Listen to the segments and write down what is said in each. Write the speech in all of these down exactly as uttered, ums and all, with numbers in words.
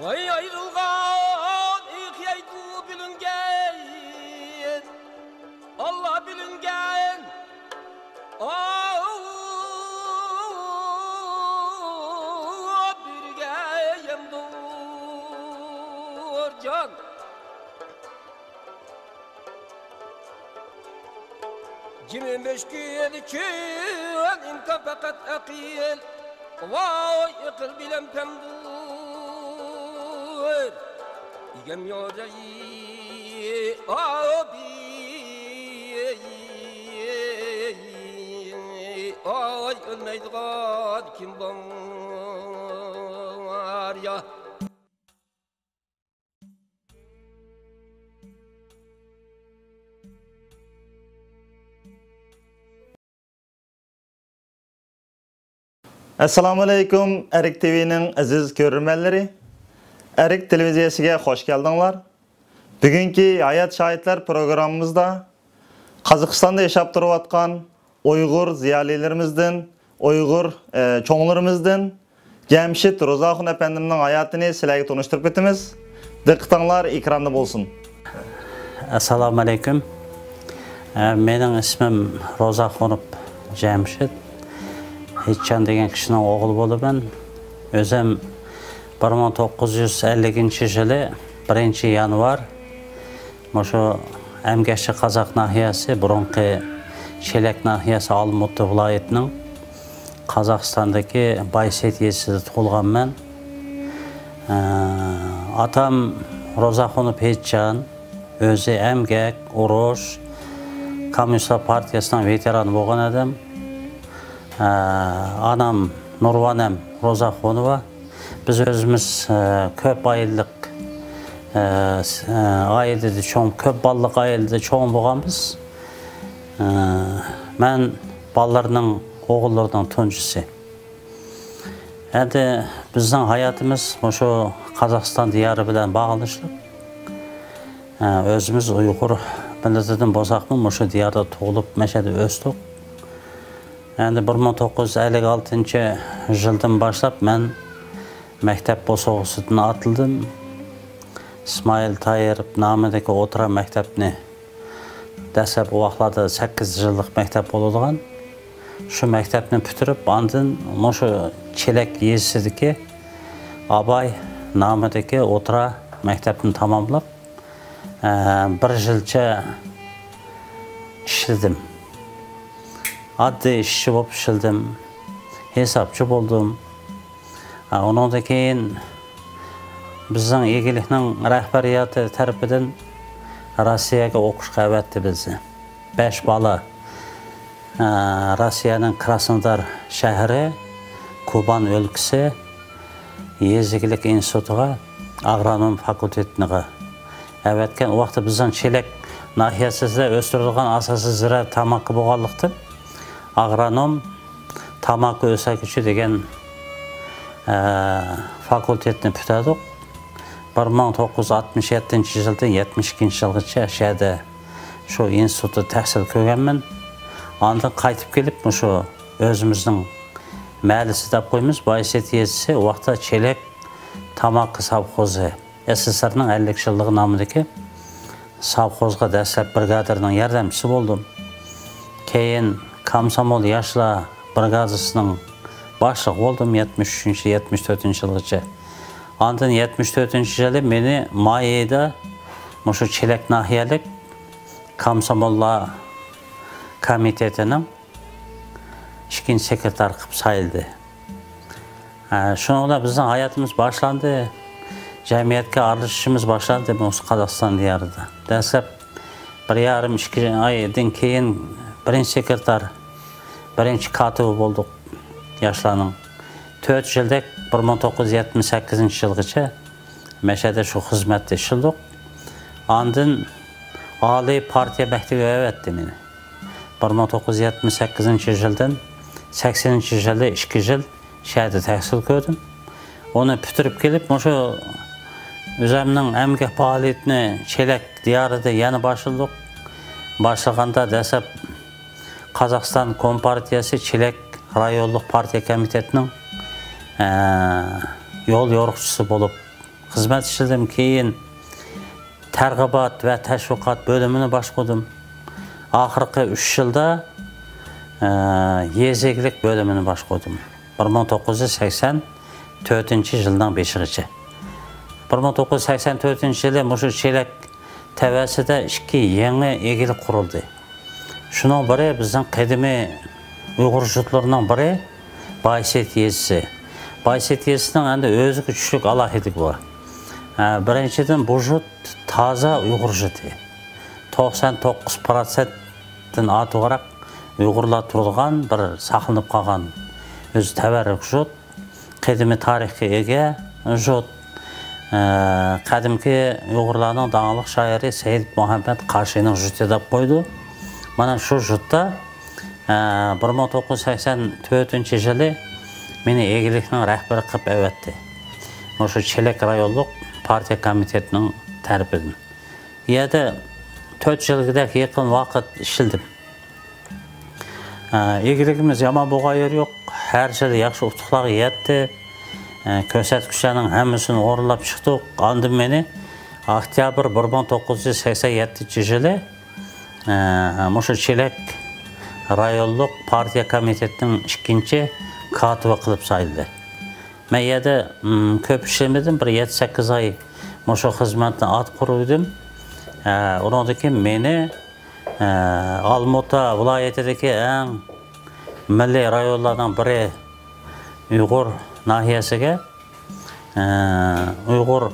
ئاي ئايرىلغان ئېقىيدۇ بىلىنگەن، ئاللا بىلىنگەن. ئاۋۇ بىرگە يەمدۇر جان. جىمى مۈشكۈل چۈن ئىمكان پەقەت ئەقىل. ۋاي ئەقىل بىلەن پەمدۇر ئىگەم يوجاي ئابى. ئاي ئۆلمەيدىغان كىم بار يا؟ ئەسسالامۇئەلەيكۇم، ئەرك تىۋىنىڭ ئەزىز كۆرۈرمەنلىرى. ئەرك تېلېۋىزىيەسىگە خوش كەلدىڭلار. بۈگۈنكى ھايات شاھىتلار پروگراممىمىزدا قازاقىستاندا ياشاپ تۇرۇۋاتقان ئۇيغۇر زىيالىيلىرىمىزدىن، ئۇيغۇر، ئە، چوڭلىرىمىزدىن جەمشىت روزاخۇن ئەپەندىمنىڭ ھاياتىنى سىلەرگە تونۇشتۇرۇپ ئۆتىمىز. دىققىتىڭلار ئېكراندا بولسۇن. ئەسسالامۇ ئەلەيكۇم. ئە، مېنىڭ ئىسمىم روزاخۇنوف جەمشىت. ھېچجان دېگەن كىشىنىڭ ئوغلى بولىمەن. ئۆزۈم بىر مىڭ توققۇز يۈز ئەللىكىنچى يىلى بىرىنچى يانۋار مۇشۇ ئەمگەكچى قازاق ناھىيەسى، بۇرۇنقى چېلەك ناھىيەسى، ئالمۇتا ۋىلايىتىنىڭ قازاقىستاندىكى بايسېيىت يېزىسىدا تۇغۇلغانمەن. ئە، ئاتام روزاخۇنوف ھېچجان، ئۆزى ئەمگەك، ئۇرۇش، كوممۇنىستلار پارتىيەسىنىڭ ۋېتېرانى بولغان ئادەم. ئە، ئانام نۇرۋانەم روزاخۇنوۋا. بىز ئۆزىمىز، ئە، كۆپ ئائىلىلىك، ئە، س-، ئە، ئائىلىدە چوڭ، كۆپ بالىلىق ئائىلىدە چوڭ بولغانبىز. ئە، مەن بالىلارنىڭ، ئوغۇللىرىنىڭ تۇنجىسى. ئەمدى بىزنىڭ ھاياتىمىز مۇشۇ قازاقىستان دىيارى بىلەن باغلىنىشلىق. ئە، ئۆزىمىز ئۇيغۇر مىللىتىدىن بولساقمۇ، مۇشۇ دىياردا تۇغۇلۇپ، مەشەدە ئۆستۇق. ئەمدى بىر مىڭ توققۇز يۈز ئەللىك ئالتىنچى يىلدىن باشلاپ مەن مەكتەپ بوسۇغىسىدىن ئاتلىدىم. ئىسمائىل تايىروف نامىدىكى ئوتتۇرا مەكتەپنى، دەسلەپ ئۇ ۋاقىتلاردا سەككىز يىللىق مەكتەپ بولىدىغان، شۇ مەكتەپنى پۈتتۈرۈپ، ئاندىن مۇشۇ چېلەك يېزىسىدىكى ئاباي نامىدىكى ئوتتۇرا مەكتەپنى تاماملاپ، ئە، بىر يىلچە ئىشلىدىم. ئاددىي ئىشچى بولۇپ ئىشلىدىم. ھېسابچى بولدۇم. ئە، ئۇنىڭدىن كېيىن بىزنىڭ ئىگىلىكنىڭ رەھبەرىيىتى تەرىپىدىن روسىيەگە ئوقۇشقا ئەۋەتتى بىزنى. بەش بالا، ئە، روسىيەنىڭ كراسنودار شەھىرى، كۇبان ئۆلكىسى، يېزا ئىگىلىك ئىنستىتۇتىغا، ئاگرونوم فاكۇلتېتىغا ئەۋەتكەن. ئۇ ۋاقىتتا بىزنىڭ چېلەك ناھىيەسىدە ئۆستۈرىدىغان ئاساسىي زىرائەت تاماكا بولغانلىقتىن، ئاگرونوم تاماكا ئۆسەكچى دېگەن، ئە، فاكۇلتېتنى پۈتتۈردۇق. بىر مىڭ توققۇز يۈز ئاتمىش يەتتىنچى يىلدىن يەتمىش ئىككىنچى يىلغىچە شۇ يەردە، شۇ ئىنستىتۇتتا تەھسىل كۆرگەنمەن. ئاندىن قايتىپ كېلىپ، مۇشۇ ئۆزىمىزنىڭ مەھەللىسى دەپ قويىمىز، بايسېيىت يېزىسى، ئۇ ۋاقىتتا چېلەك تاماكا سوۋخوزى، ئەسسىسېرنىڭ ئەللىك يىللىقى نامىدىكى سوۋخوزغا دەسلەپ برىگادىرنىڭ ياردەمچىسى بولدۇم. كېيىن كومسومول ياشلار برىگادىسىنىڭ باشلىقى بولدۇم يەتمىش ئۈچىنچى، يەتمىش تۆتىنچى يىلغىچە. ئاندىن يەتمىش تۆتىنچى يىلى مېنى مايدا مۇشۇ چېلەك ناھىيەلىك كومسوموللار كومىتېتىنىڭ ئىككىنچى سېكرېتار قىلىپ سايلىدى. ھە، شۇنىڭ بىلەن بىزنىڭ ھاياتىمىز باشلاندى. جەمئىيەتكە ئارىلىشىشىمىز باشلاندى مۇشۇ قازاقىستان دىيارىدا. دەسلەپ بىر يېرىم، ئىككى ئايدىن كېيىن بىرىنچى سېكرېتار، بىرىنچى كاتىپى بولدۇق ياشلارنىڭ. تۆت يىلدەك، بىر مىڭ توققۇز يۈز يەتمىش سەككىزىنچى يىلغىچە مەشەدە شۇ خىزمەتتە ئىشلىدۇق. ئاندىن ئالىي پارتىيە مەكتىۋىگە ئەۋەتتى مېنى. بىر مىڭ توققۇز يۈز يەتمىش سەككىزىنچى يىلدىن سەكسىنىنچى يىلى ئىككى يىل شەھەردە تەھسىل كۆردۈم. ئۇنى پۈتتۈرۈپ كېلىپ، مۇشۇ ئۆزۈمنىڭ ئەمگەك پائالىيىتىنى چېلەك دىيارىدا يەنە باشلىدۇق. باشلىغاندا دەسلەپ قازاقىستان كومپارتىيەسى چېلەك رايونلۇق پارتىيە كومىتېتىنىڭ، ئە، يول يورۇقچىسى بولۇپ خىزمەت ئىشلىدىم. كېيىن تەرغىبات ۋە تەشۋىقات بۆلۈمىنى باشقۇردۇم. ئاخىرقى ئۈچ يىلدا، ئە، يېزا ئىگىلىك بۆلۈمىنى باشقۇردۇم. بىر مىڭ توققۇز يۈز سەكسەن تۆتىنچى يىلنىڭ بېشىغىچە. بىر مىڭ توققۇز يۈز سەكسەن تۆتىنچى يىلى مۇشۇ چېلەك تەۋەسىدە ئىككى يېڭى ئىگىلىك قۇرۇلدى. شۇنىڭ بىرى بىزنىڭ قەدىمىي ئۇيغۇر جۇتلىرىنىڭ بىرى بايسېيىت يېزىسى. بايسېيىت يېزىسىنىڭ ئەندى ئۆزىگە چۈشلۈك ئالاھىدىلىكى بار. ئە، بىرىنچىدىن، بۇ جۇت تازا ئۇيغۇر جۇتى. توقسان توققۇز پىروتسەنتتىن ئارتۇقراق ئۇيغۇرلار تۇرىدىغان بىر ساقلىنىپ قالغان ئۆزى تەۋەررۈك جۇت. قەدىمىي تارىخقا ئىگە جۇت. ئە، قەدىمكى ئۇيغۇرلارنىڭ داڭلىق شائىرى سەيىد مۇھەممەد قاشىنىڭ جۇتى دەپ قويىدۇ. مانا شۇ جۇتتا، ئە، بىر مىڭ توققۇز يۈز سەكسەن تۆتىنچى يىلى مېنى ئىگىلىكنىڭ رەھبىرى قىلىپ ئەۋەتتى. مۇشۇ چېلەك رايونلۇق پارتىيە كومىتېتىنىڭ تەرىپىدىن. يەردە تۆت يىلغىدەك يېقىن ۋاقىت ئىشلىدىم. ئە، ئىگىلىكىمىز يامان بولغان يېرى يوق. ھەر يىلى ياخشى ئۇتۇقلارغا يەتتى. ئە، كۆرسەتكۈچلەرنىڭ ھەممىسىنى ئورۇنلاپ چىقتۇق. ئاندىن مېنى ئۆكتەبىر بىر مىڭ توققۇز يۈز سەكسەن يەتتىنچى يىلى، ئە، مۇشۇ چېلەك رايونلۇق پارتىيە كومىتېتىنىڭ ئىككىنچى كاتىپى قىلىپ سايلىدى. مەن يەردە، م، كۆپ ئىشلىمىدىم، بىر يەتتە سەككىز ئاي مۇشۇ خىزمەتنى ئاتقۇرۇۋىدىم. ئە، ئۇنىڭدىن كېيىن مېنى، ئە، ئالمۇتا ۋىلايىتىدىكى ئەڭ مىللىي رايونلارنىڭ بىرى ئۇيغۇر ناھىيەسىگە، ئە، ئۇيغۇر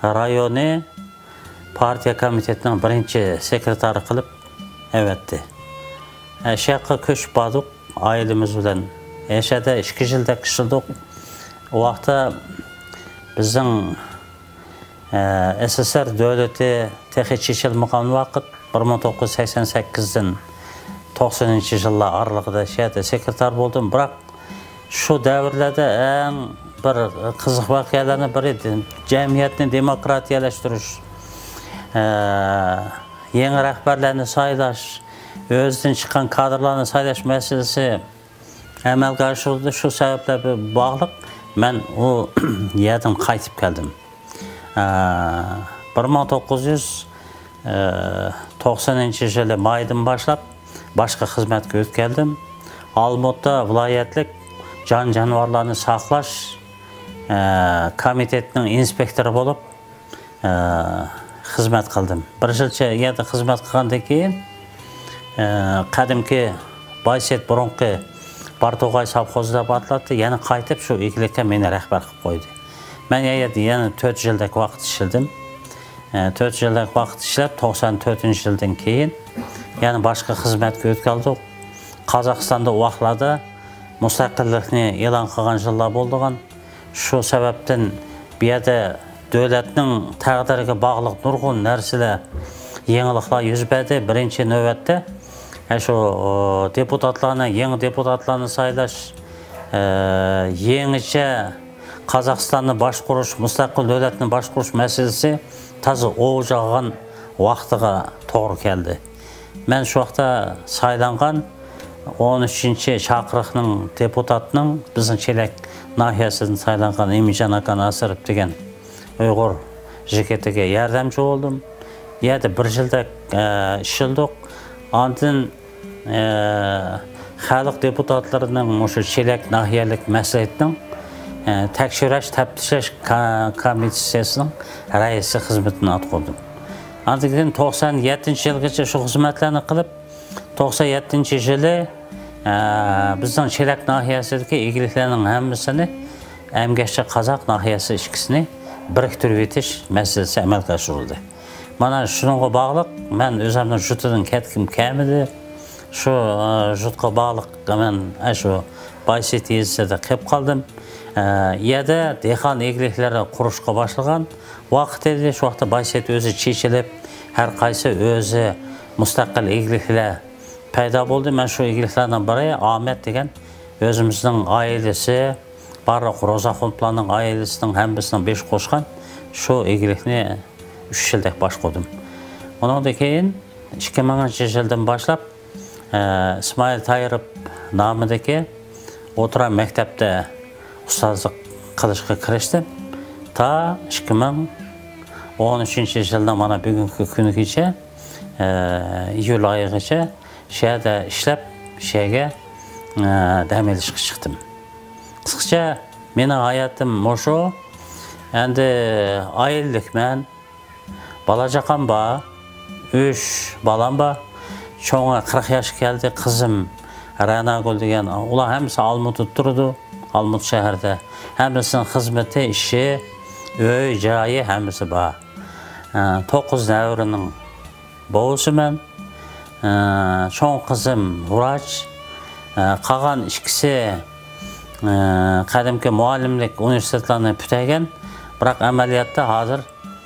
رايونى پارتىيە كومىتېتىنىڭ بىرىنچى سېكرېتارى قىلىپ ئەۋەتتى. ئە، شۇ ياققا كۆچۈپ باردۇق ئائىلىمىز بىلەن. ئەشەدە ئىككى يىلدەك ئىشلىدۇق. ئۇ ۋاقىتتا بىزنىڭ، ئە، ئېس ئېس ئېس ئېر دۆلىتى تېخى چېچىلمىغان ۋاقىت، بىر مىڭ توققۇز يۈز سەكسەن سەككىزدىن توقسىنىنچى يىللار ئارىلىقىدا شۇ يەردە سېكرېتار بولدۇم. بىراق شۇ دەۋرلەردە ئەڭ بىر قىزىق ۋەقەلەرنىڭ بىرى، جەمئىيەتنى دېموكراتىيەلەشتۈرۈش، ئە، يېڭى رەھبەرلەرنى سايلاش، ئۆزىدىن چىققان كادىرلارنى سايلاش مەسىلىسى ئەمەلگە ئاشۇرۇلدى. شۇ سەۋەبلەر بىلەن باغلىق مەن ئۇ يەردىن قايتىپ كەلدىم. ئە، بىر مىڭ توققۇز يۈز توقسىنىنچى يىلى مايدىن باشلاپ باشقا خىزمەتكە ئۆتكەلدىم. ئالمۇتا ۋىلايەتلىك جان جانىۋارلارنى ساقلاش، ئە، كومىتېتىنىڭ ئىنسپېكتورى بولۇپ، ئە، خىزمەت قىلدىم. بىر يىلچە يەردە خىزمەت قىلغاندىن كېيىن، ئە، قەدىمكى بايسېيىت، بۇرۇنقى بارتوغاي ساپخوزى دەپ ئاتىلاتتى، يەنە قايتىپ شۇ ئىگىلىككە مېنى رەھبەر قىلىپ قويدى. مەن يەنە، يەنە تۆت يىلدەك ۋاقىت ئىشلىدىم. ئە، تۆت يىلدەك ۋاقىت ئىشلەپ، توقسان تۆتىنچى يىلدىن كېيىن يەنە باشقا خىزمەتكە ئۆتكەلدۇق. قازاقىستاندا ئۇ ۋاقىتلاردا مۇستەقىللىقنى ئېلان قىلغان يىللار بولىدىغان. شۇ سەۋەبتىن بۇ يەردە دۆلەتنىڭ تەقدىرىگە باغلىق نۇرغۇن نەرسىلەر، يېڭىلىقلار يۈز بەردى. بىرىنچى نۆۋەتتە، ئە، شۇ، ئۇ، دېپۇتاتلارنى، يېڭى دېپۇتاتلارنى سايلاش، ئە، يېڭىچە قازاقىستاننى باشقۇرۇش، مۇستەقىل دۆلەتنى باشقۇرۇش مەسىلىسى تازا ئوۋ چالغان ۋاقتىغا توغرا كەلدى. مەن شۇ ۋاقىتتا سايلانغان ئون ئۈچىنچى چاقىرىقنىڭ دېپۇتاتىنىڭ، بىزنىڭ چېلەك ناھىيەسىدىن سايلانغان ئىمىنجان ئاكا ناسىروف دېگەن ئۇيغۇر يىگىتىگە ياردەمچى بولدۇم. يەردە بىر يىلدەك، ئە، ئىشلىدۇق. ئاندىن، ئە، خەلق دېپۇتاتلىرىنىڭ مۇشۇ چېلەك ناھىيەلىك مەسلىھەتنىڭ، ئە، تەكشۈرۈش، تەپتىشلەش كا-، كومىسسىيەسىنىڭ رەئىسى خىزمىتىنى ئاتقۇردۇم. ئاندىن كېيىن توقسان يەتتىنچى يىلغىچە شۇ خىزمەتلەرنى قىلىپ، توقسان يەتتىنچى يىلى، ئە، بىزنىڭ چېلەك ناھىيەسىدىكى ئىگىلىكلەرنىڭ ھەممىسىنى، ئەمگەكچى قازاق ناھىيەسى ئىككىسىنى بىرىكتۈرۈۋېتىش مەسىلىسى ئەمەلگە ئاشۇرۇلدى. مانا شۇنىڭغا باغلىق مەن ئۆزۈمنىڭ جۇتىدىن كەتكۈم كەلمىدى. شۇ، ئە، جۇتقا باغلىق مەن، ئە، شۇ بايسېيىت يېزىسىدا قېلىپ قالدىم. ئە، يەردە دېھقان ئىگىلىكلىرى قۇرۇشقا باشلىغان ۋاقىت ئىدى. شۇ ۋاقىتتا بايسېيىت ئۆزى چېچىلىپ، ھەر قايسى ئۆزى مۇستەقىل ئىگىلىكلەر پەيدا بولدى. مەن شۇ ئىگىلىكلەرنىڭ بىرى ئامەت دېگەن ئۆزىمىزنىڭ ئائىلىسى، بارلىق روزاخۇنلارنىڭ ئائىلىسىنىڭ ھەممىسىنىڭ بېشى قوشقان شۇ ئىگىلىكنى ئۈچ يىلدەك باشقۇردۇم. ئۇنىڭدىن كېيىن ئىككى مىڭىنچى يىلدىن باشلاپ، ئە، ئىسمائىل تايىروف نامىدىكى ئوتتۇرا مەكتەپتە ئۇستازلىق قىلىشقا كىرىشتىم. تا ئىككى مىڭ ئون ئۈچىنچى يىلنىڭ مانا بۈگۈنكى كۈنىگىچە، ئە، ئىيۇل ئايىغىچە شۇ يەردە ئىشلەپ، شۇ يەرگە، ئە، دەم ئېلىشقا چىقتىم. قىسقىچە، مېنىڭ ھاياتىم مۇشۇ. ئەمدى ئائىلىلىكمەن. بالا-چاقام بار. ئۈچ بالام بار. چوڭى قىرىق ياشقا كەلدى. قىزىم رەناگۈل دېگەن. ئۇلار ھەممىسى ئالمۇتىدا تۇرىدۇ. ئالمۇتا شەھىرىدە. ھەممىسىنىڭ خىزمىتى، ئىشى، ئۆي، جايى ھەممىسى بار. ئە، توققۇز نەۋرىنىڭ بوۋىسىمەن. ئە، چوڭ قىزىم ۋراچ. ئە، قالغان ئىككىسى، ئە، قەدىمكى مۇئەللىملىك ئۇنىۋېرسىتېتلارنى پۈتتۈرگەن. بىراق ئەمەلىيەتتە ھازىر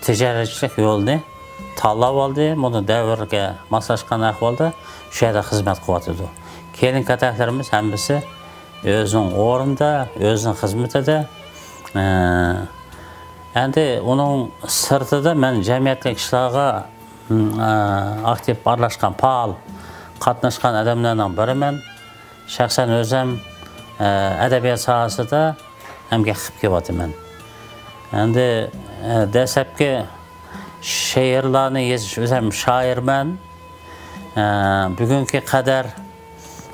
تىجارەتچىلىك يولىنى تاللاپ ئالدى. بۇنى دەۋرگە ماسلاشقان ئەھۋالدا شۇ يەردە خىزمەت قىلىۋاتىدۇ. كېلىن-كەتەكلىرىمىز ھەممىسى ئۆزىنىڭ ئورنىدا، ئۆزىنىڭ خىزمىتىدە. ئە، ئەمدى ئۇنىڭ سىرتىدا مەن جەمئىيەتلىك ئىشلارغا، ئە، ئاكتىپ ئارىلاشقان، پائال قاتناشقان ئادەملەرنىڭ بىرىمەن. شەخسەن ئۆزۈم، ئە، ئەدەبىيات ساھەسىدە ئەمگەك قىلىپ كېلىۋاتىمەن. ئەمدى، ئە، دەسلەپكى شېئىرلارنى يېزىش، ئۆزۈم شائىرمەن. ئە، بۈگۈنكى قەدەر،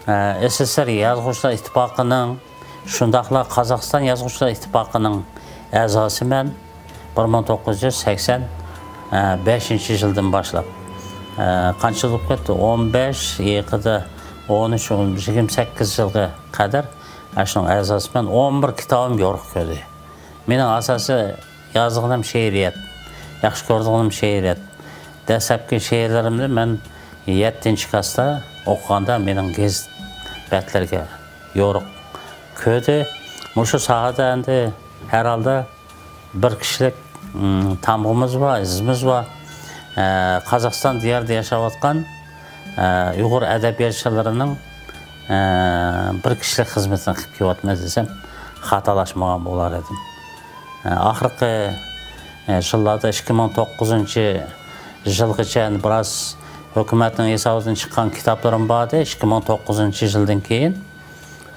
ئە، ئېس ئېس ئېس ئېر يازغۇچىلار ئىتتىپاقىنىڭ، شۇنداقلا قازاقىستان يازغۇچىلار ئىتتىپاقىنىڭ ئەزاسىمەن. بىر مىڭ توققۇز يۈز سەكسەن بەشىنچى يىلدىن باشلاپ، ئە، قانچە يىل بولۇپ كەتتى؟ ئون بەش، يېقىدا ئون ئۈچ، يىگىرمە سەككىز يىلغا قەدەر ئاشۇنىڭ ئەزاسىمەن. ئون بىر كىتابىم يورۇق كۆردى. مېنىڭ ئاساسىي يازغىنىم شېئىرىيەت، ياخشى كۆرىدىغىنىم شېئىرىيەت. دەسلەپكى شېئىرلىرىمنى مەن يەتتىنچى كلاستا ئوقۇغاندا مېنىڭ گېزىت بەتلىرىگە يورۇق كۆردى. مۇشۇ ساھەدە ئەمدى ھەر ھالدا بىر كىشىلىك، ئىم، تامغىمىز بار، ئىزىمىز بار. ئە، قازاقىستان دىيارىدا ياشاۋاتقان، ئە، ئۇيغۇر ئەدەبىياتچىلىرىنىڭ، ئە، بىر كىشىلىك خىزمىتىنى قىلىپ كېلىۋاتىمىز دېسەم، خاتالاشمىغان بولار ئىدىم. ئە، ئاخىرقى، ئە، يىللاردا ئىككى مىڭ توققۇزىنچى يىلغىچە بىراز ھۆكۈمەتنىڭ ھېسابىدىن چىققان كىتابلىرىم بار ئىدى. ئىككى مىڭ توققۇزىنچى يىلدىن كېيىن،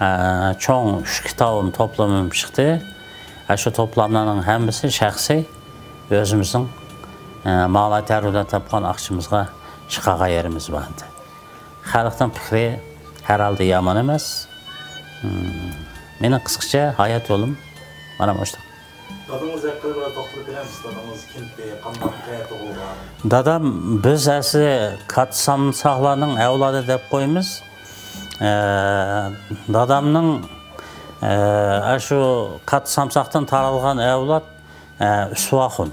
ئە، چوڭ ئۈچ كىتابىم، توپلىمىم چىقتى. ئە، شۇ توپلاملارنىڭ ھەممىسى شەخسىي ئۆزىمىزنىڭ، ئە، ماۋۇ تەرۋىدىن تاپقان ئاقچىمىزغا چىقارغان يېرىمىز بار ئىدى. خەلقنىڭ پىكرى ھەر ھالدا يامان ئەمەس. مم، مېنىڭ قىسقىچە ھايات يولۇم مانا مۇشۇنداق. دادىڭىز ھەققىدە بىراز توختىلىپ بېرەمسىز؟ دادىڭىز كىمتى، قانداق، قەيەردە تۇغۇلغان؟ دادام، بىز ئەسلى كاتتا سامساقلارنىڭ ئەۋلادى دەپ قويىمىز. ئە، دادامنىڭ، ئە، ئاشۇ كاتتا سامساقتىن تارالغان ئەۋلاد، ئە، ئۇسۋاخۇن.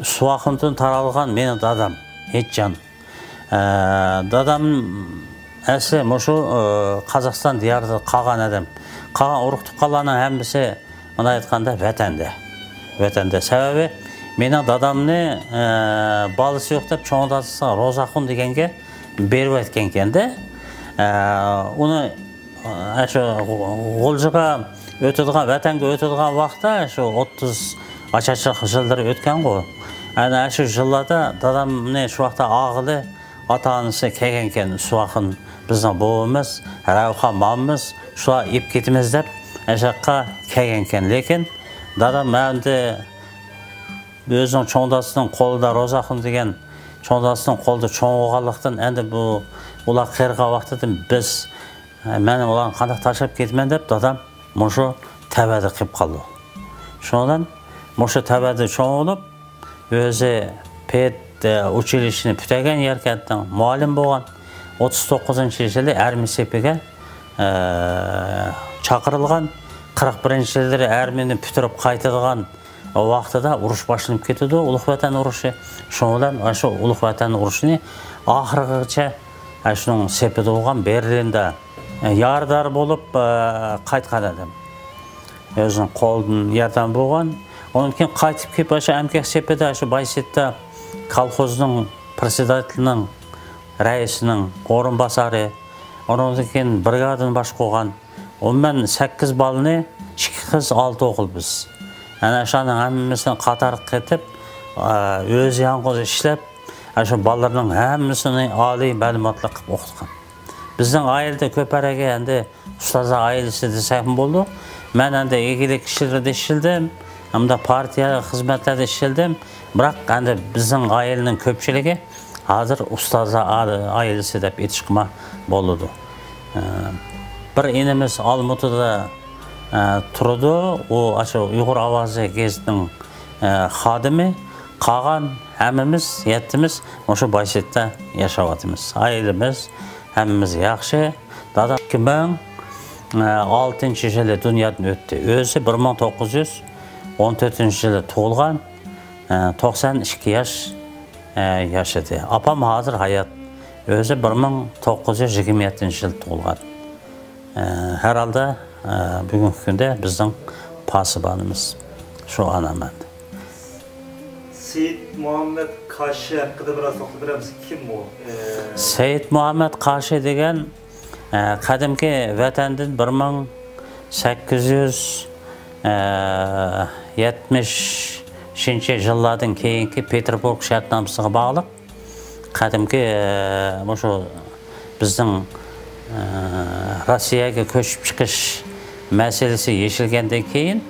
ئۇسۋاخۇندىن تارالغان مېنىڭ دادام، ھېچجان. ئە، دادام ئەسلى مۇشۇ، ئە، قازاقىستان دىيارىدا قالغان ئادەم. قالغان ئۇرۇق-تۇغقانلارنىڭ ھەممىسى، مۇنداق ئېيتقاندا، ۋەتەندە. ۋەتەندە. سەۋەبى، مېنىڭ دادامنى، ئە، بالىسى يوق دەپ چوڭ دادىسى روزاخۇن دېگەنگە بېرىۋەتكەنكەن-دە. ئە، ئۇنى ئاشۇ غۇلجىغا ئۆتىدىغان، ۋەتەنگە ئۆتىدىغان ۋاقىتتا، شۇ ئوتتۇز ئاچاچلىق يىللىرى ئۆتكەنغۇ. ئەنە شۇ يىللاردا دادامنى شۇ ۋاقىتتا ئاغىلى، ئاتا-ئانىسى كەلگەنكەن، ئۇسۋاخۇن بىزنىڭ بوۋىمىز، رەۋخان مامىمىز، شۇلار ئېلىپ كېتىمىز دەپ، ئەشەققە كەلگەنكەن. لېكىن دادام ئەمدى ئۆزىنىڭ چوڭ دادىسىنىڭ قولىدا، روزاخۇن دېگەن چوڭ دادىسىنىڭ قولىدا چوڭ بولغانلىقتىن، ئەمدى بۇ ئۇلار قېرىغان ۋاقتىدىن بىز، مەن ئۇلارنى قانداق تاشلاپ كېتىمەن دەپ، دادام مۇشۇ تەۋەدە قېلىپ قالدى. شۇنىڭ بىلەن مۇشۇ تەۋەدە چوڭ بولۇپ، ئۆزى پېد، ئە، ئۇچىلىشنى پۈتتۈرگەن، ياركەنتنىڭ مۇئەللىمى بولغان. ئوتتۇز توققۇزىنچى يىلى ئارمىيە سېپىگە، ئە، چاقىرىلغان. قىرىق بىرىنچى يىللىرى ئارمىيەنى پۈتتۈرۈپ قايتىدىغان ۋاقتىدا ئۇرۇش باشلىنىپ كېتىدۇ، ئۇلۇغ ۋەتەن ئۇرۇشى. شۇنىڭ بىلەن ئاشۇ ئۇلۇغ ۋەتەن ئۇرۇشىنى ئاخىرغىچە ئاشۇنىڭ سېپىدە بولغان، بېرلىندا، ئە، يارىدار بولۇپ، ئە، قايتقان ئادەم. ئۆزىنىڭ قولىدىن ياردەم بولغان. ئۇنىڭدىن كېيىن قايتىپ كېلىپ، ئاشۇ ئەمگەك سېپىدە، ئاشۇ بايسېتتا كالخوزنىڭ پىرېدسېداتېلىنىڭ، رەئىسىنىڭ ئورۇنباسارى، ئۇنىڭدىن كېيىن برىگادىنى باشقۇرغان. ئومۇمەن سەككىز بالىنى، ئىككى قىز، ئالتە ئوغۇل بىز. ئەنە شۇلارنىڭ ھەممىسىنى قاتارغا قېتىپ، ئە، ئۆزى يالغۇز ئىشلەپ، ئاشۇ بالىلىرىنىڭ ھەممىسىنى ئالىي مەلۇماتلىق قىلىپ ئوقۇتقان. بىزنىڭ ئائىلىدە كۆپرەك ئەمدى ئۇستازلار ئائىلىسى دېسەكمۇ بولىدۇ. مەن ئەمدى ئىگىلىك ئىشلىرىدا ئىشلىدىم. ھەمدە پارتىيە خىزمەتلەردە ئىشلىدىم. بىراق ئەندى بىزنىڭ ئائىلىنىڭ كۆپچىلىكى ھازىر ئۇستازلار ئائىلىسى دەپ ئېيتىشقىمۇ بولىدۇ. ئە، بىر ئىنىمىز ئالمۇتىدا، ئە، تۇرىدۇ. ئۇ ئاشۇ ئۇيغۇر ئاۋازى گېزىتىنىڭ، ئە، خادىمى. قالغان ھەممىمىز يەتتىمىز مۇشۇ بايسېتتا ياشاۋاتىمىز. ئائىلىمىز ھەممىمىز ياخشى. دادا ئىككى مىڭ ئالتىنچى يىلى دۇنيادىن ئۆتتى. ئۆزى بىر مىڭ توققۇز يۈز ئون تۆتىنچى يىلى تۇغۇلغان، توقسان ئىككى ياش ياشىدى. ئاپام ھازىر ھايات. ئۆزى بىر مىڭ توققۇز يۈز يىگىرمە يەتتىنچى يىلى تۇغۇلغان. ھەر ھالدا، بۈگۈنكى كۈندە بىزنىڭ پاسىبانىمىز شۇ ئانام ئەمدى. سېيىت مۇھەممەد كاشى ھەققىدە بىراز توختىلىپ بېرەمسىز؟ كىم ئۇ؟ سېيىت مۇھەممەد كاشى دېگەن، ئە، قەدىمكى ۋەتەندىن بىر مىڭ سەككىز يۈز يەتمىشىنچى يىللاردىن كېيىنكى پېتېربۇرگ شەرتنامىسىغا باغلىق قەدىمكى، ئە، مۇشۇ بىزنىڭ، ئە، روسىيەگە كۆچۈپ چىقىش مەسىلىسى يېشىلگەندىن كېيىن،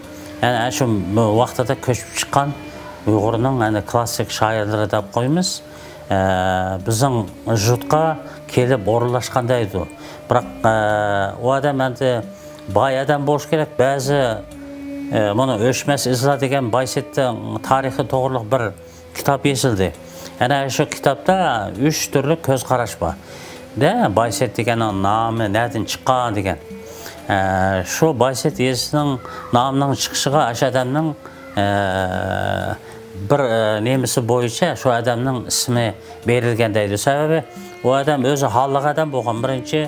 يەنى شۇ ۋاقتىدا كۆچۈپ چىققان ئۇيغۇرنىڭ، يەنى كلاسسىك شائىرلىرى دەپ قويىمىز. ئە، بىزنىڭ ژۇتقا كېلىپ ئورۇنلاشقان دەيدۇ. بىراق، ئە، ئۇ ئادەم ئەمدى باي ئادەم بولۇشى كېرەك. بەزى، ئە، مانا ئۆچمەس ئىزلار دېگەن بايسېتنىڭ تارىخى توغرىلىق بىر كىتاب يېزىلدى. ئەنە شۇ كىتابتا ئۈچ تۈرلۈك كۆز قاراش بار. دە، بايسېت دېگەننىڭ نامى نەدىن چىققان دېگەن. ئە، شۇ بايسېت يېزىسىنىڭ نامىنىڭ چىقىشىغا ئاشۇ ئادەمنىڭ، ئە، بىر، ئە، نېمىسى بويىچە شۇ ئادەمنىڭ ئىسمى بېرىلگەن دەيدۇ. سەۋەبى، ئۇ ئادەم ئۆزى ھاللىق ئادەم بولغان. بىرىنچى،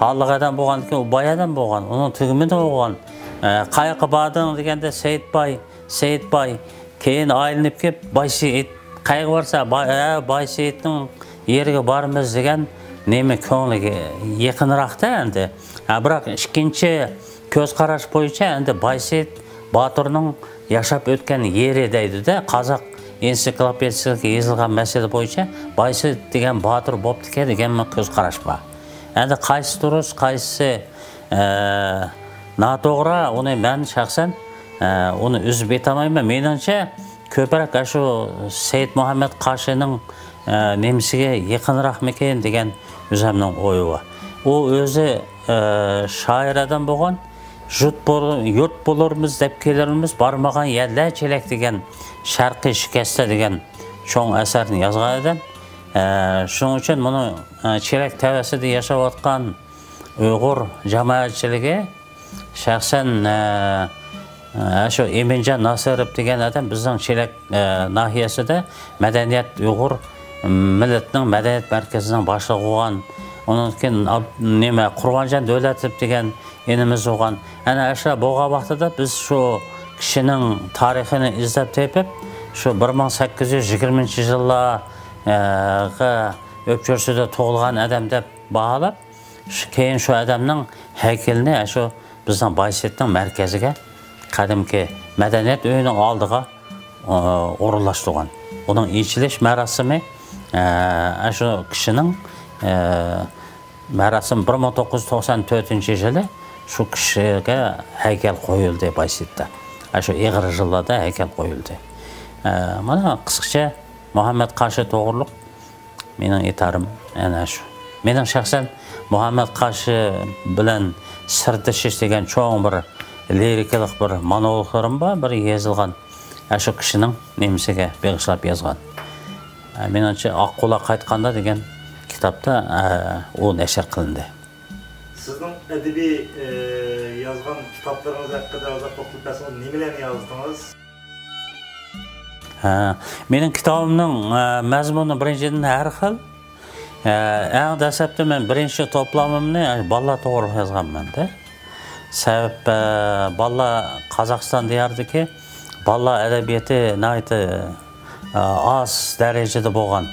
ھاللىق ئادەم بولغاندىن كېيىن ئۇ باي ئادەم بولغان. ئۇنىڭ تۈگۈمى بولغان. ئە، قاياققا باردىڭ دېگەندە، سېيىت باي، سېيىت باي. كېيىن ئايلىنىپ كېلىپ، باي سېيىت، قەيەرگە بارسا، باي، ھە، باي سېيىتنىڭ يېرىگە بارىمىز دېگەن نېمە كۆڭلىگە يېقىنراقتا ئەمدى. ھە، بىراق ئىككىنچى كۆز قاراش بويىچە ئەمدى باي سېيىت باتۇرنىڭ ياشاپ ئۆتكەن يېرى دەيدۇ-دە، قازاق ئېنسىكلوپېدىيىسىدە يېزىلغان مەسىلە بويىچە باي سېيىت دېگەن باتۇر بوپتىكەن دېگەن كۆز قاراش بار. ئەمدى قايسى دۇرۇس، قايسىسى، ئە، ناتوغرا، ئۇنى مەن شەخسەن، ئە، ئۇنى ئۈزۈپ ئېيتالمايمەن. مېنىڭچە، كۆپرەك ئاشۇ سېيىت مۇھەممەد قاشىنىڭ، ئە، نېمىسىگە يېقىنراقمىكىن دېگەن ئۆزەمنىڭ ئويى بار. ئۇ ئۆزى، ئە، شائىر ئادەم بولغان، يۇرت بول-، يۇرت بولۇرمىز دەپ كېلىرمىز، بارمىغان يەرلەر چېلەك دېگەن، شەرقىي شىكەستە دېگەن چوڭ ئەسەرنى يازغان ئادەم. ئە، شۇنىڭ ئۈچۈن مۇنۇ، ئە، چېلەك تەۋەسىدە ياشاۋاتقان ئۇيغۇر جامائەتچىلىكى شەخسەن، ئە، ئە، شۇ ئىمىنجان ناسىروف دېگەن ئادەم بىزنىڭ چېلەك، ئە، ناھىيەسىدە مەدەنىيەت، ئۇيغۇر مىللىتىنىڭ مەدەنىيەت مەركىزىنىڭ باشلىقى بولغان. ئۇنىڭدىن كېيىن ئاب-، نېمە، قۇربانجان دۆلەتوف دېگەن ئىنىمىز بولغان. ئەنە ئاشۇلار بولغان ۋاقتىدا بىز شۇ كىشىنىڭ تارىخىنى ئىزدەپ تېپىپ، شۇ بىر مىڭ سەككىز يۈز يىگىرمىنچى يىللارغا ئۆپچۆرىسىدە تۇغۇلغان ئادەم دەپ باھالاپ، شۇ، كېيىن شۇ ئادەمنىڭ ھەيكىلىنى شۇ بىزنىڭ بايسېيىتنىڭ مەركىزىگە، قەدىمكى مەدەنىيەت ئۆيىنىڭ ئالدىغا، ئورۇنلاشتۇرغان. ئۇنىڭ ئېچىلىش مەراسىمى، ئە، شۇ كىشىنىڭ، ئە، مەراسىم بىر مىڭ توققۇز يۈز توقسان تۆتىنچى يىلى شۇ كىشىگە ھەيكەل قويۇلدى بايسېيىتتا. ئە، شۇ ئېغىر يىللاردا ھەيكەل قويۇلدى. ئە، مانا قىسقىچە مۇھەممەد قاشى توغرۇلۇق مېنىڭ ئېيتارىم ئەنە شۇ. مېنىڭ شەخسەن مۇھەممەد قاشى بىلەن سىردىشىش دېگەن چوڭ بىر لىرىكىلىق بىر مونولوگلىرىم بار، بىر يېزىلغان، ئە، شۇ كىشىنىڭ نېمىسىگە بېغىشلاپ يازغان. ئە، مېنىڭچە، ئاققۇلار قايتقاندا دېگەن كىتابتا، ئە، ئۇ نەشر قىلىندى. سىزنىڭ ئەدەبىي، ئە، يازغان كىتابلىرىڭىز ھەققىدە ئازراق توختىلىپ بەرسىڭىز، نېمىلەرنى يازدىڭىز؟ ھە، مېنىڭ كىتابىمنىڭ، ئە، مەزمۇنى بىرىنچىدىن ھەر خىل. ئە، ئەڭ دەسلەپتە مەن بىرىنچى توپلامىمنى، ئە، بالىلار توغرىلىق يازغانمەن-دە. سەۋەب، ئە، بالىلار قازاقىستان دىيارىدىكى بالىلار ئەدەبىياتى ناھايىتى، ئە، ئاز دەرىجىدە بولغان.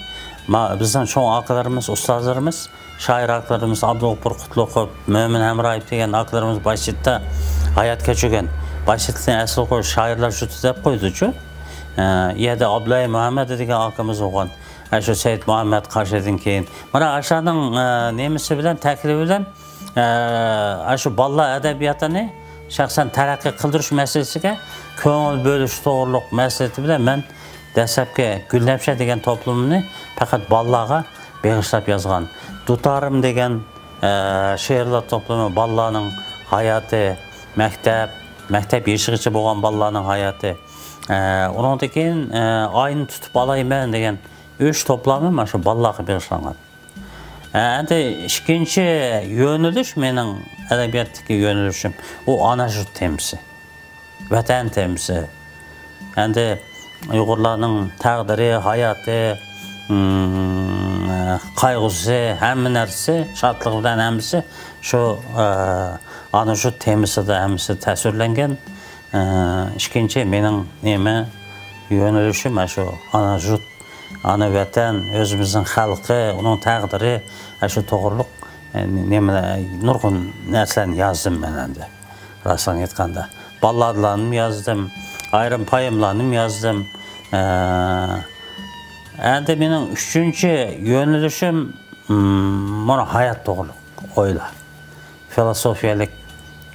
ما-، بىزنىڭ چوڭ ئاكىلىرىمىز، ئۇستازلىرىمىز، شائىر ئاكىلىرىمىز ئابدۇغوپۇر قۇتلۇقوف، مۆمىن ھەمرايېف دېگەن ئاكىلىرىمىز بايسېيىتتا ھايات كەچۈرگەن. بايسېيىتنى ئەسلى قويۇش شائىرلار جۇتى دەپ قويىدۇچۇ. ئە، يەردە ئابدۇللايىم مۇھەممەد دېگەن ئاكىمىز بولغان. ئە، شۇ سەئىد مۇھەممەد قاشىدىن كېيىن. مانا ئاشۇلارنىڭ، ئە، نېمىسى بىلەن، تەكلىپى بىلەن، ئە، ئاشۇ بالىلار ئەدەبىياتىنى شەخسەن تەرەققىي قىلدۇرۇش مەسىلىسىگە كۆڭۈل بۆلۈش توغرۇلۇق مەسلىھىتى بىلەن مەن دەسلەپكى گۈلنەپشە دېگەن توپلىمىمنى پەقەت بالىلارغا بېغىشلاپ يازغان. دۇتارىم دېگەن، ئە، شېئىرلار توپلىمى، بالىلارنىڭ ھاياتى، مەكتەپ، مەكتەپ يېشىغىچە بولغان بالىلارنىڭ ھاياتى. ئە، ئۇنىڭدىن كېيىن، ئە، ئاينى تۇتۇپ ئالايمەن دېگەن ئۈچ توپلامى مانا شۇ بالىلارغا بېغىشلانغان. ئە، ئەمدى ئىككىنچى يۆنىلىش، مېنىڭ ئەدەبىياتتىكى يۆنىلىشىم، ئۇ ئانا يۇرت تېمىسى، ۋەتەن تېمىسى. ئەمدى ئۇيغۇرلارنىڭ تەقدىرى، ھاياتى، ئىم، قايغۇسى، ھەممە نەرسىسى، شادلىقى بىلەن ھەممىسى شۇ، ئە، ئانا يۇرت تېمىسىدا ھەممىسى تەسۋىرلەنگەن. ئە، ئىككىنچى مېنىڭ نېمە يۆنىلىشىم، ئە، شۇ ئانا يۇرت، ئانا ۋەتەن، ئۆزىمىزنىڭ خەلقى، ئۇنىڭ تەقدىرى، ئە، شۇ توغرۇلۇق، ئە، نېمە، نۇرغۇن نەرسىلەرنى يازدىم مەن ئەمدى. راستىنى ئېيتقاندا، باللادىلارنىمۇ يازدىم، ئايرىم پويېمىلارنىمۇ يازدىم. ئە، ئەمدى مېنىڭ ئۈچىنچى يۆنىلىشىم، مم، مانا ھايات توغرۇلۇق ئويلار. فىلوسوفىيەلىك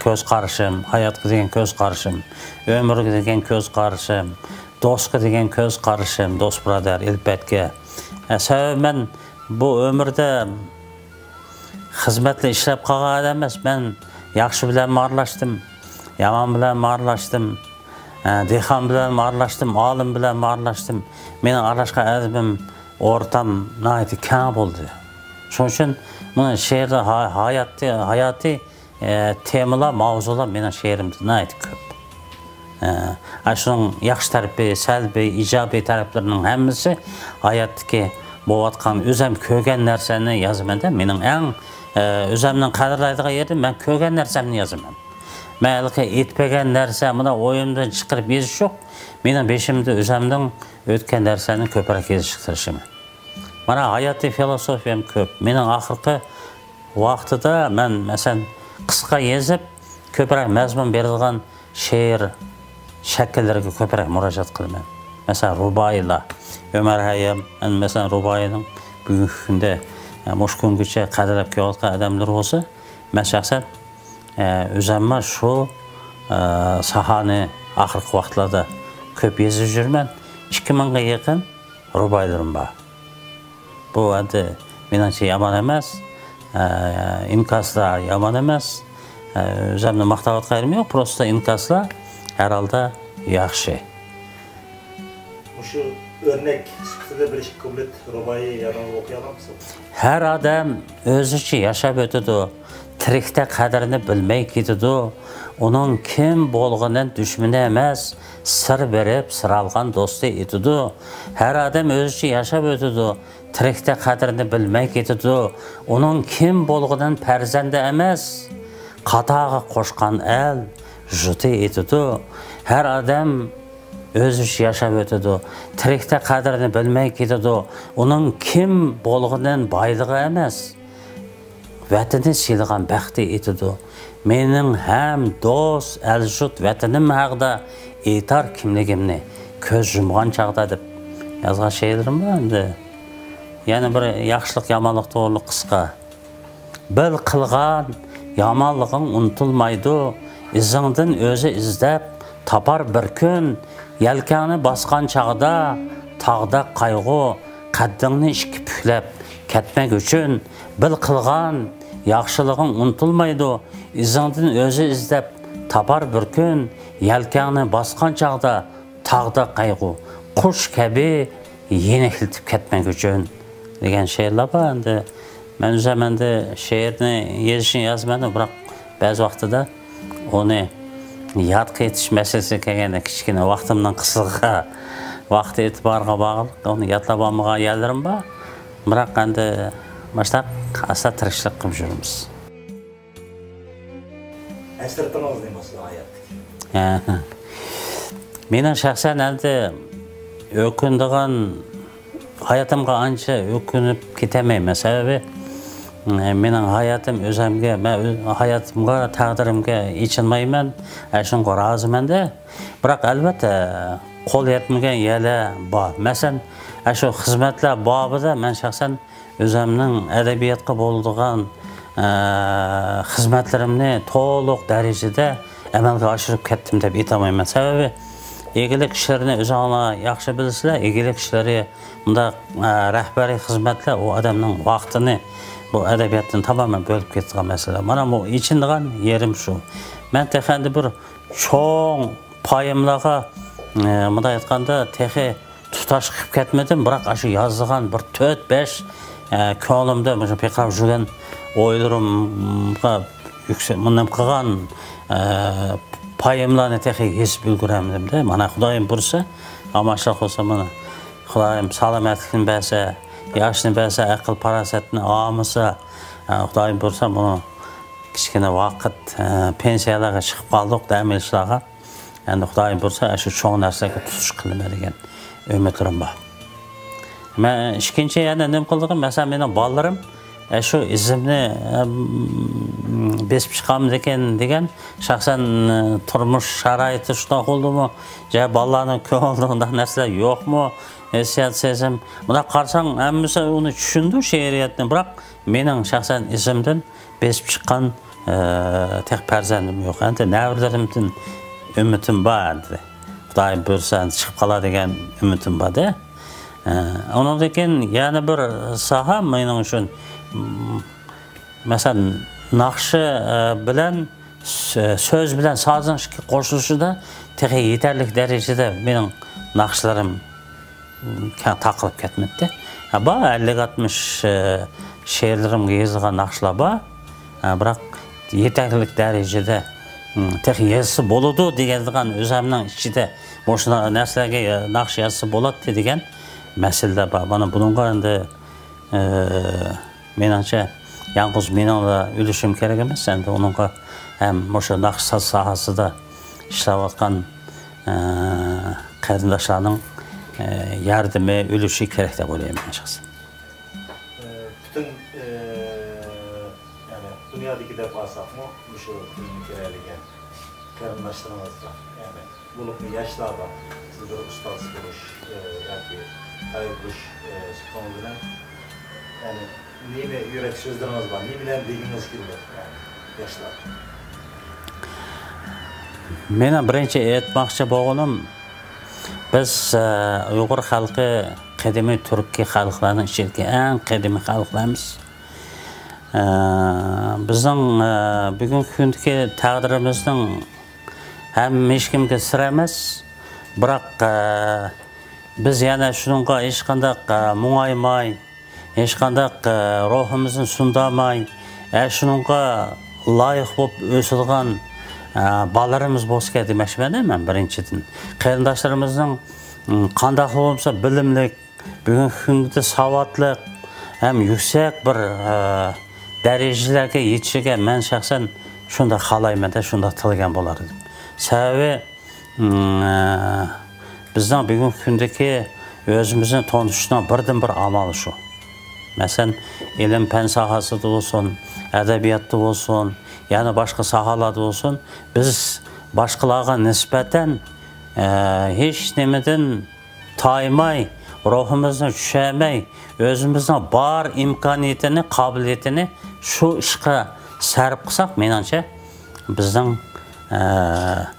كۆز قارىشىم، ھاياتقا دېگەن كۆز قارىشىم، ئۆمۈرگە دېگەن كۆز قارىشىم، دوستقا دېگەن كۆز قارىشىم، دوست بۇرادەر، ئېلپەتكە. ئە، سەۋەبى مەن بۇ ئۆمۈردە خىزمەتلا ئىشلەپ قالغان ئادەم ئەمەس. مەن ياخشى بىلەنمۇ ئارىلاشتىم، يامان بىلەنمۇ ئارىلاشتىم، ئە، دېھقان بىلەنمۇ ئارىلاشتىم، ئالىم بىلەنمۇ ئارىلاشتىم. مېنىڭ ئارىلاشقان ئادىمىم، ئورتام ناھايىتى كەڭ بولدى. شۇنىڭ ئۈچۈن مانا شېئىردا ھا-، ھاياتى، ھاياتىي، ئە، تېمىلار، ماۋزۇلار مېنىڭ شېئىرىمدە ناھايىتى كۆپ. ئە، ئاشۇنىڭ ياخشى تەرىپى، سەلبىي، ئىجابىي تەرەپلىرىنىڭ ھەممىسى ھاياتتىكى بولۇۋاتقان، ئۆزەم كۆرگەن نەرسەنى يازىمەن-دە. مېنىڭ ئەڭ، ئە، ئۆزەمنىڭ قەدىرلەيدىغان يېرى، مەن كۆرگەن نەرسەمنى يازىمەن. مەن ھېلىقى ئېيتىپ بەرگەن نەرسە، مانا ئويۇمدىن چىقىرىپ يېزىش يوق. مېنىڭ بېشىمدا ئۆزەمنىڭ ئۆتكەن نەرسىلەرنى كۆپرەك يېزىشقا تىرىشىمەن. مانا ھاياتىي فىلوسوفىيەم كۆپ. مېنىڭ ئاخىرقى ۋاقتىدا مەن، مەسىلەن، قىسقا يېزىپ، كۆپرەك مەزمۇن بېرىدىغان شېئىر شەكىللىرىگە كۆپرەك مۇراجىئەت قىلىمەن. مەسىلەن، رۇبائىيلار. ئۆمەر ھەييام، مەسىلەن، رۇبائىينىڭ بۈگۈنكى كۈندە، مۇشۇ كۈنگىچە قەدىرلەپ كېلىۋاتقان ئادەملىرى بولسا، مەن شەخسەن، ئۆزەممۇ شۇ، ساھانى ئاخىرقى ۋاقىتلاردا كۆپ يېزىپ يۈرىمەن. ئىككى مىڭغا يېقىن رۇبائىيلىرىم بار. بۇ ئەمدى مېنىڭچە يامان ئەمەس. ئە، ئىنكاسلار يامان ئەمەس. ئە، ئۆزۈمنى ماختاۋاتقان يېرىم يوق، پروستا ئىنكاسلار ھەر ھالدا ياخشى. مۇشۇ ئۆرنەك سۈپىتىدە بىر ئىككى كۇپلېت رۇبائىي يادىڭىزغا ئوقۇيالامسىز؟ ھەر ئادەم ئۆزىچە ياشاپ ئۆتىدۇ، تىرىكتە قەدرىنى بىلمەي كېتىدۇ. ئۇنىڭ كىم بولغىنى دۈشمىنى ئەمەس، سىر بېرىپ سىر ئالغان دوستى ئېتىدۇ. ھەر ئادەم ئۆزىچە ياشاپ ئۆتىدۇ، تىرىكتە قەدرىنى بىلمەي كېتىدۇ. ئۇنىڭ كىم بولغىنىنى پەرزەندى ئەمەس، قاتارغا قوشقان ئەل جۇتى ئېتىدۇ. ھەر ئادەم ئۆزىچە ياشاپ ئۆتىدۇ، تىرىكتە قەدرىنى بىلمەي كېتىدۇ. ئۇنىڭ كىم بولغىنىنى بايلىقى ئەمەس، ۋەتىنى سىيلىغان بەختى ئېتىدۇ. مېنىڭ ھەم دوست، ئەل-يۇرت، ۋەتىنىم ھەققىدە ئېيتار كىملىكىمنى كۆز يۇمغان چاغدا، دەپ يازغان شېئىرلىرىم بار ئەمدى. يەنە بىر ياخشىلىق، يامانلىق توغرۇلۇق قىسقا. بىل قىلغان يامانلىقىڭ ئۇنتۇلمايدۇ، ئىزىڭدىن ئۆزى ئىزدەپ تاپار بىر كۈن. يەلكەڭنى باسقان چاغدا تاغدەك قايغۇ، قەددىڭنى ئىككى پۈكلەپ كەتمەك ئۈچۈن. بىل قىلغان ياخشىلىقىڭ ئۇنتۇلمايدۇ، ئىزىڭدىن ئۆزى ئىزدەپ تاپار بىر كۈن. يەلكەڭنى باسقان چاغدا تاغدا قايغۇ، قۇش كەبى يېنىكلىتىپ كەتمەك ئۈچۈن، دېگەن شېئىرلار بار ئەمدى. مەن ئۆزۈم ئەمدى شېئىرنى يېزىشنى يازىمەن، بىراق بەزى ۋاقتىدا ئۇنى يادقا ئېتىش مەسىلىسىگە كەلگەندە، كىچىككىنە ۋاقتىمنىڭ قىسلىقىغا، ۋاقتى ئېتىبارىغا باغلىق، ئۇنى يادلاپ ئالمىغان يەرلىرىم بار. بىراق ئەمدى مۇشۇنداق ئاستا تىرىكچىلىك قىلىپ يۈرىمىز. ھەسرىتىڭىز نېمە سىزنىڭ ھاياتتىكى؟ ھە. مېنىڭ شەخسەن ئەمدى ئۆكۈنىدىغان، ھاياتىمغا ئانچە ئۆكۈنۈپ كېتەلمەيمەن. سەۋەبى، مېنىڭ ھاياتىم ئۆزەمگە، مەن ئۆز ھاياتىمغا، تەقدىرىمگە ئېچىنمايمەن. ئە، شۇنىڭغا رازىمەن-دە. بىراق، ئەلۋەتتە، قول يەتمىگەن يەرلەر بار. مەسىلەن، ئە، شۇ خىزمەتلەر بابىدا مەن شەخسەن ئۆزەمنىڭ ئەدەبىياتقا بولىدىغان، ئە، خىزمەتلىرىمنى تولۇق دەرىجىدە ئەمەلگە ئاشۇرۇپ كەتتىم دەپ ئېيتالمايمەن. سەۋەبى، ئىگىلىك ئىشلىرىنى ئۆزۈڭلار ياخشى بىلىسىلەر. ئىگىلىك ئىشلىرى، مۇنداق، ئە، رەھبەرىي خىزمەتلەر ئۇ ئادەمنىڭ ۋاقتىنى بۇ ئەدەبىياتتىن تامامەن بۆلۈپ كېتىدىغان مەسىلە. مانا بۇ ئېچىنىدىغان يېرىم شۇ. مەن تېخى ئەمدى بىر چوڭ پايىملارغا، ئە، مۇنداق ئېيتقاندا، تېخى تۇتاش قىلىپ كەتمىدىم، بىراق ئاشۇ يازغان بىر تۆت-بەش، ئە، كۆڭلۈمدە مۇشۇ پىرقىراپ يۈرگەن ئويلىرىمغا يۈكسە-، مۇنداق قىلغان، ئە، پايىملارنى تېخى يېزىپ ئۈلگۈرەلمىدىم-دە. مانا خۇدايىم بۇيرۇسا، ئامانلىق بولسا، مانا خۇدايىم سالامەتلىكنى بەرسە، ياشنى بەرسە، ئەقىل-پاراسەتنى ئالمىسا، ئە، خۇدايىم بۇيرۇسا، بۇنى كىچىككىنە ۋاقىت، ئە، پېنسىيەلەرگە چىقىپ قالدۇق، دەم ئېلىشلارغا. ئەمدى خۇدايىم بۇيرۇسا، ئاشۇ چوڭ نەرسىلەرگە تۇتۇش قىلىمەن دېگەن ئۈمىدلىرىم بار. مەن ئىككىنچى يەنە نېمە قىلدىغىن، مەسىلەن، مېنىڭ بالىلىرىم، ئە، شۇ ئىزىمنى، ئەم، بېسىپ چىقامدىكىن دېگەن، شەخسەن، ئە، تۇرمۇش شارائىتى شۇنداق بولدىمۇ، يا بالىلارنىڭ كۆڭلىدە ئۇنداق نەرسىلەر يوقمۇ، ھېسسىيات، سېزىم. بۇنداق قارىساڭ، ھەممىسى ئۇنى چۈشىنىدۇ، شېئىرىيەتنى، بىراق مېنىڭ شەخسەن ئىزىمدىن بېسىپ چىققان، ئە، تېخى پەرزەنتىم يوق. ئەمدى نەۋرىلىرىمدىن ئۈمىدىم بار ئەمدى. خۇدايىم بۇيرۇسا، ئەمدى چىقىپ قالار دېگەن ئۈمىدىم بار-دە. ئە، ئۇنىڭدىن كېيىن يەنە بىر ساھە مېنىڭ ئۈچۈن، م، مەسىلەن، ناخشا، ئە، بىلەن سۆ-، سۆز بىلەن سازنىڭ ئىككى قوشۇلۇشىدا تېخى يېتەرلىك دەرىجىدە مېنىڭ ناخشىلىرىم كەڭ تارقىلىپ كەتمەپتۇ. ھە، بار، ئەللىك-ئاتمىش، ئە، شېئىرلىرىمغا يېزىلغان ناخشىلار بار. ھە، بىراق يېتەرلىك دەرىجىدە، م، تېخى يازسا بولىدۇ دېگەنلىكىن ئۆزۈمنىڭ ئىچىدە مۇشۇنداق نەرسىلەرگە، ئە، ناخشا يازسا بولاتتى دېگەن مەسىلىلەر بار. مانا بۇنىڭغا ئەمدى، ئە، مېنىڭچە، يالغۇز مېنىڭلا ئۈلۈشۈم كېرەك ئەمەس، ئەمدى ئۇنىڭغا ھەم مۇشۇ ناخشا ساز ساھەسىدە ئىشلەۋاتقان، ئە، قېرىنداشلارنىڭ، ئە، ياردىمى، ئۈلۈشى كېرەك دەپ ئويلايمەن شەخسەن. ئە، پۈتۈن، ئە، يەنى دۇنيادىكى دەپ ئالساقمۇ، مۇشۇ فىلىمنى كۆرەلىگەن قېرىنداشلىرىڭىزغا، يەنى بولۇپمۇ ياشلارغا سىز بىر ئۇستاز بولۇش، ئە، ياكى تەۋە بولۇش، ئە، سۈپىتىڭىز بىلەن، يەنى نېمە يۈرەك سۆزلىرىڭىز بار، نېمىلەرنى دېگۈڭىز كېلىدۇ، يەنى ياشلارغا؟ مېنىڭ بىرىنچى ئېيتماقچى بولغىنىم، بىز، ئە، ئۇيغۇر خەلقى قەدىمىي تۈركىي خەلقلەرنىڭ ئىچىدىكى ئەڭ قەدىمىي خەلقلەرمىز. ئە، بىزنىڭ، ئە، بۈگۈنكى كۈندىكى تەقدىرىمىزنىڭ ھەم ھېچكىمگە سىر ئەمەس. بىراق، ئە، بىز يەنە شۇنىڭغا ھېچقانداق، ئە، مۇڭايماي، ھېچقانداق، ئە، روھىمىزنى سۇندۇرماي، ئە، شۇنىڭغا لايىق بولۇپ ئۆسىدىغان، ئە، بالىلىرىمىز بولسا كېرەك دېمەكچىمەن مەن بىرىنچىدىن. قېرىنداشلىرىمىزنىڭ، م، قانداق بولمىسا بىلىملىك، بۈگۈنكى كۈندە ساۋاتلىق ھەم يۈكسەك بىر، ئە، دەرىجىلەرگە يېتىشىگە مەن شەخسەن شۇنداق خالايمەن-دە، شۇنداق تىلىگەن بولار ئىدىم. سەۋەبى، ئىم، ئە، بىزنىڭ بۈگۈنكى كۈندىكى ئۆزىمىزنى تونۇشنىڭ بىردىنبىر ئامالى شۇ. مەسىلەن، ئىلىم-پەن ساھەسىدە بولسۇن، ئەدەبىياتتا بولسۇن، يەنە باشقا ساھەلەردە بولسۇن، بىز باشقىلارغا نىسبەتەن، ئە، ھېچ نېمىدىن تايماي، روھىمىزنى چۈشۈرمەي، ئۆزىمىزنىڭ بار ئىمكانىيىتىنى، قابىلىيىتىنى شۇ ئىشقا سەرپ قىلساق، مېنىڭچە، بىزنىڭ، ئە،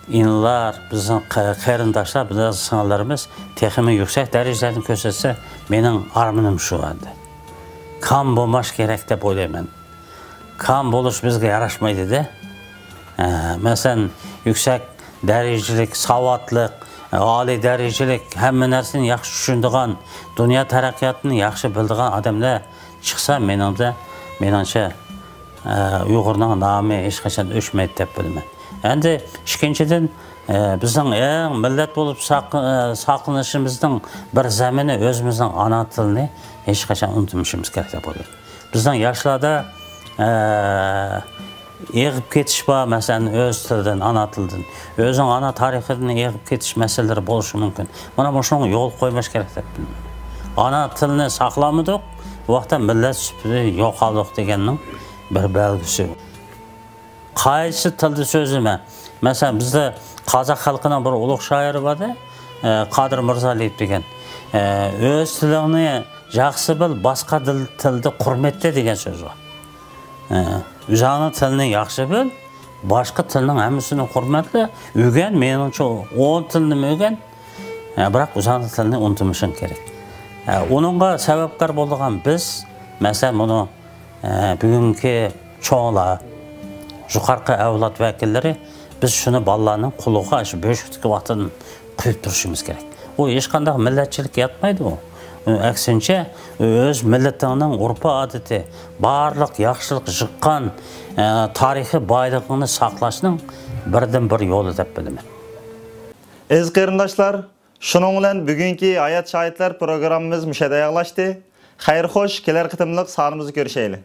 ئىنىلار، بىزنىڭ قېرىنداشلار، بىزنىڭ سىڭىللىرىمىز تېخىمۇ يۈكسەك دەرىجىلەرنى كۆرسەتسە، مېنىڭ ئارمىنىم شۇ ئەمدى. كام بولماش كېرەك دەپ ئويلايمەن. كام بولۇش بىزگە ياراشمايدۇ-دە. ئە، مەسىلەن، يۈكسەك دەرىجىلىك، ساۋاتلىق، ئالىي دەرىجىلىك، ھەممە نەرسىنى ياخشى چۈشىنىدىغان، دۇنيا تەرەققىياتىنى ياخشى بىلىدىغان ئادەملەر چىقسا، مېنىڭدە، مېنىڭچە، ئە، ئۇيغۇرنىڭ نامى ھېچقاچان ئۆچمەيدۇ دەپ بىلىمەن. ئەمدى ئىككىنچىدىن، ئە، بىزنىڭ ئەڭ مىللەت بولۇپ ساق-، ئە، ساقلىنىشىمىزنىڭ بىر زەمىنى ئۆزىمىزنىڭ ئانا تىلىنى ھېچقاچان ئۇنتۇمىشىمىز كېرەك دەپ ئويلايمەن. بىزنىڭ ياشلاردا، ئە، ئېغىپ كېتىش بار، مەسىلەن، ئۆز تىلىدىن، ئانا تىلىدىن، ئۆزىنىڭ ئانا تارىخىدىن ئېغىپ كېتىش مەسىلىلىرى بولۇشى مۇمكىن. مانا مۇشۇنىڭغا يول قويماش كېرەك دەپ بىلىمەن. ئانا تىلنى ساقلىمىدۇق، بۇ ۋاقىتتا مىللەت سۈپىتى يوقالدۇق دېگەننىڭ بىر بەلگىسى. قايسى تىلدا سۆزلىمە. مەسىلەن، بىزدە قازاق خەلقىنىڭ بىر ئۇلۇغ شائىرى بار ئىدى، ئە، قادىر مىرزالىيېف دېگەن. ئە، ئۆز تىلىڭنى ياخشى بىل، باشقا تىل-، تىلدا قۇرمەتلە دېگەن سۆز بار. ئە، ئۆزۈڭنىڭ تىلىنى ياخشى بىل، باشقا تىلنىڭ ھەممىسىنى ھۆرمەتلە، ئۆگەن، مېنىڭچە ئون تىلنىمۇ ئۆگەن. ھە، بىراق ئۆزۈڭنىڭ تىلىنى ئۇنتۇمىساڭ كېرەك. ھە، ئۇنىڭغا سەۋەبكار بولىدىغان بىز، مەسىلەن، بۇنى، ھە، بۈگۈنكى چوڭلار، يۇقىرىقى ئەۋلاد ۋەكىللىرى، بىز شۇنى بالىلارنىڭ قۇلىقىغا شۇ بۆشۈكتىكى ۋاقتىدىن قۇيۇپ تۇرۇشىمىز كېرەك. ئۇ ھېچقانداق مىللەتچىلىككە ياتمايدۇ. ئۇ ئەكسىنچە، ئۆز مىللىتىڭنىڭ ئۇرپى ئادىتى، بارلىق ياخشىلىق يىغقان، ئە، تارىخىي بايلىقىڭنى ساقلاشنىڭ بىردىنبىر يولى دەپ بىلىمەن. ئەزىز قېرىنداشلار، شۇنىڭ بىلەن بۈگۈنكى ھايات شاھىتلار پروگراممىمىز مۇشۇ يەردە ئاياغلاشتى. خەير خوش، كېلەر قېتىملىق سانىمىزدا كۆرۈشەيلى.